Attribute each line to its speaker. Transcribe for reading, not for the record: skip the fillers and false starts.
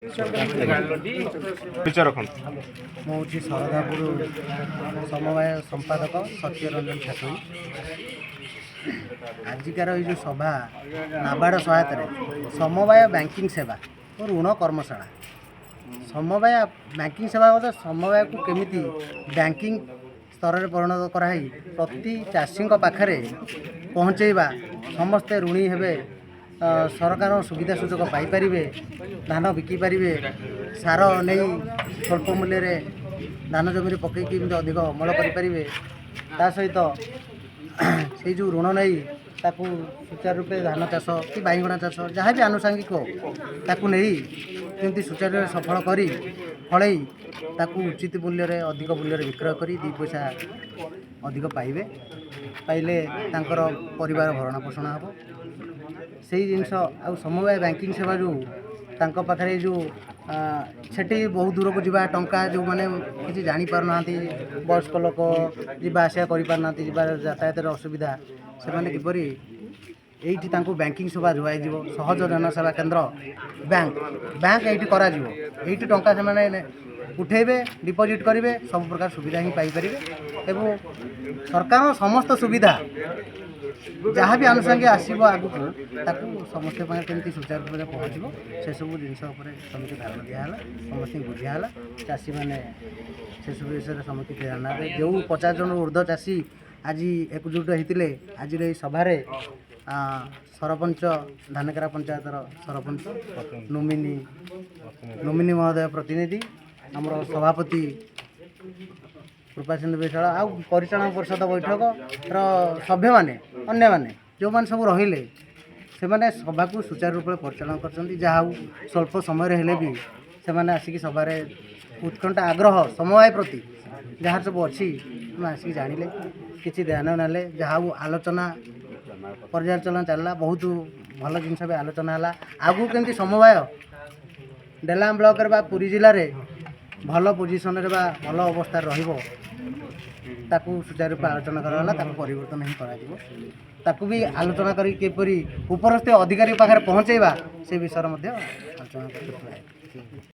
Speaker 1: ପରିଚୟ ରଖନ୍ତୁ।
Speaker 2: ମୁଁ ହେଉଛି ଶରଧାପୁର ସମବାୟ ସମ୍ପାଦକ ସତ୍ୟରଞ୍ଜନ ଛାଟୋଇ। ଆଜିକାର ଏଇ ଯେଉଁ ସଭା, ନାବାର୍ଡ଼ ସହାୟତାରେ ସମବାୟ ବ୍ୟାଙ୍କିଂ ସେବା ଓ ଋଣ କର୍ମଶାଳା। ସମବାୟ ବ୍ୟାଙ୍କିଂ ସେବା ବାବଦ ସମବାୟକୁ କେମିତି ବ୍ୟାଙ୍କିଂ ସ୍ତରରେ ପରିଣତ କରାହେଇ ପ୍ରତି ଚାଷୀଙ୍କ ପାଖରେ ପହଞ୍ଚେଇବା, ସମସ୍ତେ ଋଣୀ ହେବେ, ସରକାରଙ୍କ ସୁବିଧା ସୁଯୋଗ ପାଇପାରିବେ, ଧାନ ବିକିପାରିବେ, ସାର ନେଇ ସ୍ୱଳ୍ପ ମୂଲ୍ୟରେ ଧାନ ଜମିରେ ପକାଇକି କେମିତି ଅଧିକ ଅମଳ କରିପାରିବେ, ତା ସହିତ ସେଇ ଯେଉଁ ଋଣ ନେଇ ତାକୁ ସୁଚାରୁ ରୂପେ ଧାନ ଚାଷ କି ବାଇଗଣ ଚାଷ, ଯାହା ବି ଆନୁଷାଙ୍ଗିକ, ତାକୁ ନେଇ କେମିତି ସୁଚାରୁ ରୂପେ ସଫଳ କରି ଫଳେଇ ତାକୁ ଉଚିତ ମୂଲ୍ୟରେ, ଅଧିକ ମୂଲ୍ୟରେ ବିକ୍ରୟ କରି ଦୁଇ ପଇସା ଅଧିକ ପାଇବେ, ପାଇଲେ ତାଙ୍କର ପରିବାର ଭରଣ ପୋଷଣ ହେବ, ସେଇ ଜିନିଷ। ଆଉ ସମବାୟ ବ୍ୟାଙ୍କିଂ ସେବା ଯେଉଁ ତାଙ୍କ ପାଖରେ ଯେଉଁ ସେଠି ବହୁତ ଦୂରକୁ ଯିବା, ଟଙ୍କା ଯେଉଁମାନେ କିଛି ଜାଣିପାରୁନାହାନ୍ତି, ବୟସ୍କ ଲୋକ ଯିବା ଆସିବା କରିପାରୁନାହାନ୍ତି, ଯିବା ଯାତାୟାତରେ ଅସୁବିଧା, ସେମାନେ କିପରି ଏଇଠି ତାଙ୍କୁ ବ୍ୟାଙ୍କିଂ ସେବା ଯୋଗାଇଯିବ। ସହଜ ଜନସେବା କେନ୍ଦ୍ର, ବ୍ୟାଙ୍କ ବ୍ୟାଙ୍କ ଏଇଠି କରାଯିବ। ଏଇଠି ଟଙ୍କା ସେମାନେ ଉଠେଇବେ, ଡିପୋଜିଟ୍ କରିବେ, ସବୁ ପ୍ରକାର ସୁବିଧା ହିଁ ପାଇପାରିବେ ଏବଂ ସରକାରଙ୍କ ସମସ୍ତ ସୁବିଧା ଯାହା ବି ଆନୁଷାଙ୍ଗିକ ଆସିବ ଆଗକୁ, ତାକୁ ସମସ୍ତଙ୍କ ପାଖରେ କେମିତି ସୁଚାରୁ ରୂପରେ ପହଞ୍ଚିବ, ସେସବୁ ଜିନିଷ ଉପରେ ସମସ୍ତେ ଧାରଣା ଦିଆହେଲା, ସମସ୍ତଙ୍କୁ ବୁଝା ହେଲା। ଚାଷୀମାନେ ସେସବୁ ବିଷୟରେ ସମସ୍ତେ ଧାରଣା ହେଲେ। ଯେଉଁ 50 ଜଣରୁ ଉର୍ଦ୍ଧ୍ୱ ଚାଷୀ ଆଜି ଏକଜୁଟ ହେଇଥିଲେ ଆଜିର ଏହି ସଭାରେ, ସରପଞ୍ଚ, ଧାନକେରା ପଞ୍ଚାୟତର ସରପଞ୍ଚ, ନୋମିନି ନୋମିନି ମହୋଦୟ ପ୍ରତିନିଧି, ଆମର ସଭାପତି କୃପାସିନ୍ଧୁ ବିଶ୍ୱାଳ ଆଉ ପରିଚାଳନା ପରିଷଦ ବୈଠକର ସଭ୍ୟମାନେ, ଅନ୍ୟମାନେ ଯେଉଁମାନେ ସବୁ ରହିଲେ, ସେମାନେ ସଭାକୁ ସୁଚାରୁ ରୂପରେ ପରିଚାଳନା କରିଛନ୍ତି। ଯାହା ହଉ, ସ୍ୱଳ୍ପ ସମୟରେ ହେଲେ ବି ସେମାନେ ଆସିକି ସଭାରେ ଉତ୍କଣ୍ଠା, ଆଗ୍ରହ ସମବାୟ ପ୍ରତି ଯାହା ସବୁ ଅଛି, ସେମାନେ ଆସିକି ଜାଣିଲେ, କିଛି ଧ୍ୟାନ ନେଲେ। ଯାହା ହଉ, ଆଲୋଚନା ପର୍ଯ୍ୟାଲୋଚନା ଚାଲିଲା, ବହୁତ ଭଲ ଜିନିଷ ବି ଆଲୋଚନା ହେଲା। ଆଗକୁ କେମିତି ସମବାୟ ଡେଲାଙ୍ଗ ବ୍ଲକରେ ବା ପୁରୀ ଜିଲ୍ଲାରେ ଭଲ ପୋଜିସନରେ ବା ଭଲ ଅବସ୍ଥାରେ ରହିବ, ତାକୁ ସୁଚାରୁ ରୂପେ ଆଲୋଚନା କରାଗଲା। ତାକୁ ପରିବର୍ତ୍ତନ ହିଁ କରାଯିବ। ତାକୁ ବି ଆଲୋଚନା କରି କିପରି ଉପରସ୍ଥ ଅଧିକାରୀ ପାଖରେ ପହଞ୍ଚେଇବା, ସେ ବିଷୟରେ ମଧ୍ୟ ଆଲୋଚନା କରି।